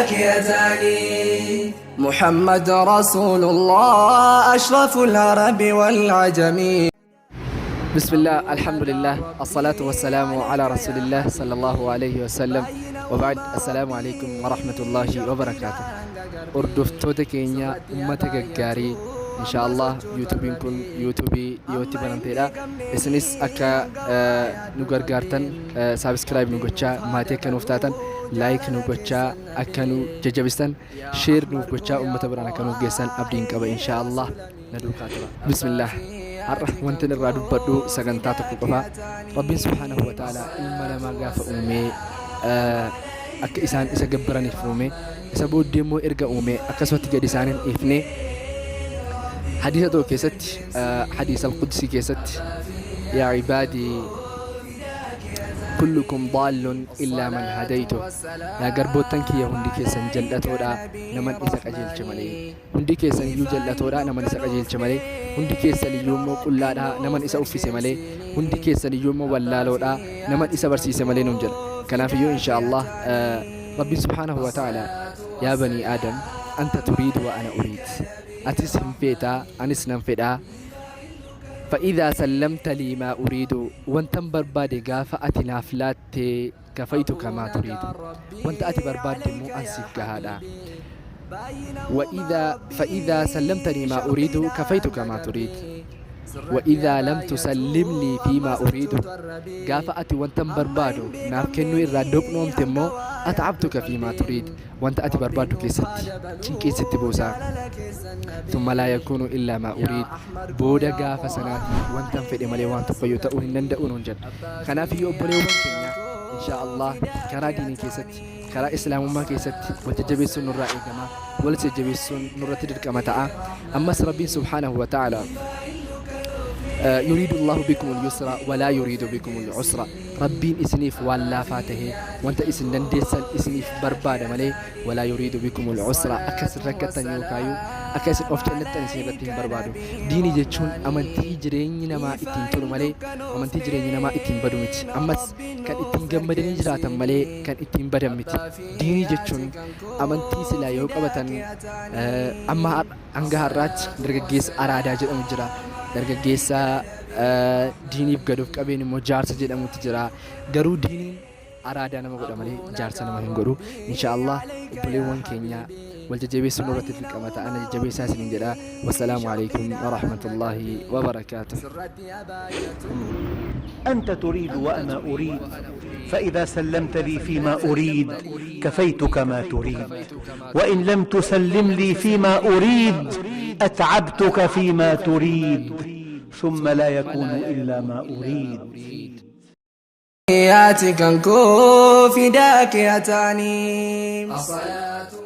فداك يا تاني. محمد رسول الله أشرف العرب والعجم. بسم الله، الحمد لله، الصلاة والسلام على رسول الله صلى الله عليه وسلم، وبعد، السلام عليكم ورحمة الله وبركاته. Hordoftoota keenya, ummata gaggaarii, insha Allah yuutuubiin kun yuutuubii dhiyootti banamteedha. Isinis akka nu gargaartan, subscribe nu gochaa maatii akka nuuf taatan, like nu gochaa akka nu jajjabistan, share nuuf gochaa ummata biraan akka nuuf geessan abdiin qaba. Insha Allah na duukaa tura. Bismillah, har'a wanti irraa dubbadhu sagantaa tokko qofa. Rabbiin سبحانه وتعالى ilma namaa gaafa uumee akka isaan isa gabbaraniif uume. Isa booddee immoo erga uume akkasumatti gadi isaan hin dhiifne. Hadiisa tokko keessatti, hadiisa alqudsi keessatti, "يا عبادي كلكم ضال إلا من هديته." Yaa garboottan kiyya, hundi keessan jal'atoodha naman isa qajeelche malee. Hundi keessan iyyuu jal'atoodha naman isa qajeelche malee. Hundi keessan iyyuu immoo qullaadha naman isa uffise malee. Hundi keessan iyyuu immoo wallaaloodha naman isa barsiise malee nuun jedha. Kanaaf iyyuu insha Allah Rabbiin سبحانه وتعالى "يا بني آدم، أنت تريد وأنا أريد." Atis hin feetaa, anis nan fedhaa. "فإذا سلمت لي ما أريد." Wantan barbaade gaafa ati naaf laatte, "كفيتك ما تريد." Wanta ati barbaadde immoo an siif gahaadha. وإذا فإذا سلمتني ما أريد كفيتك ما تريد، وإذا لم تسلم لي فيما أريد. Gaafa ati wantan barbaadu naaf kennuu irraa doqnoomte immoo, "أتعبتك فيما تريد." Wanta ati barbaaddu keessatti cinqii sitti buusaa. "ثم لا يكون إلا ما أريد." Booda gaafa sanaati wantan fedhe malee waan tokkoyyuu ta'uu hin danda'u nuun jedha. Kanaaf iyyuu obboleewwan keenya, insha Allah karaa diinii keessatti, karaa islaamummaa keessatti wal jajjabeessuun nurraa eegama, wal jajjabeessuun nurratti dirqama ta'a. Ammas Rabbiin سبحانه وتعالى "يريد الله بكم اليسر ولا يريد بكم العسر." Rabbiin isiniif waan laafaa tahe, wanta isin dandeessan isiniif barbaada malee, "ولا يريد بكم العسر." Akka isin rakkattan yookaayyuu akka isin of jaallattan isin irratti hin barbaadu. Diinii jechuun amantii jireenyi namaa ittiin tolu malee amantii jireenyi namaa ittiin badu miti. Ammas kan ittiin gammadanii jiraatan malee kan ittiin badan miti. Diinii jechuun amantii silaa yoo qabatan, amma hanga har'aatti dargaggeessa araadaa jedhamu jira, dargaggeessa diiniif gaduuf qabeen immoo jaarsa jedhamutu jira. Garuu diiniin araadaa nama godha malee jaarsa nama hin godhu. Insha Allah obboleewwan keenya, wal jajjabeessuun irratti dirqama ta'an, jajjabeessaa isiniin jedha. والسلام عليكم ورحمة الله وبركاته. أنت تريد وأنا أريد، فإذا سلمت لي فيما أريد كفيتك ما تريد، وإن لم تسلم لي فيما أريد أتعبتك فيما تريد، ثم لا يكون إلا ما أريد. ياتي كنكو فداك يا تاني. الصلاة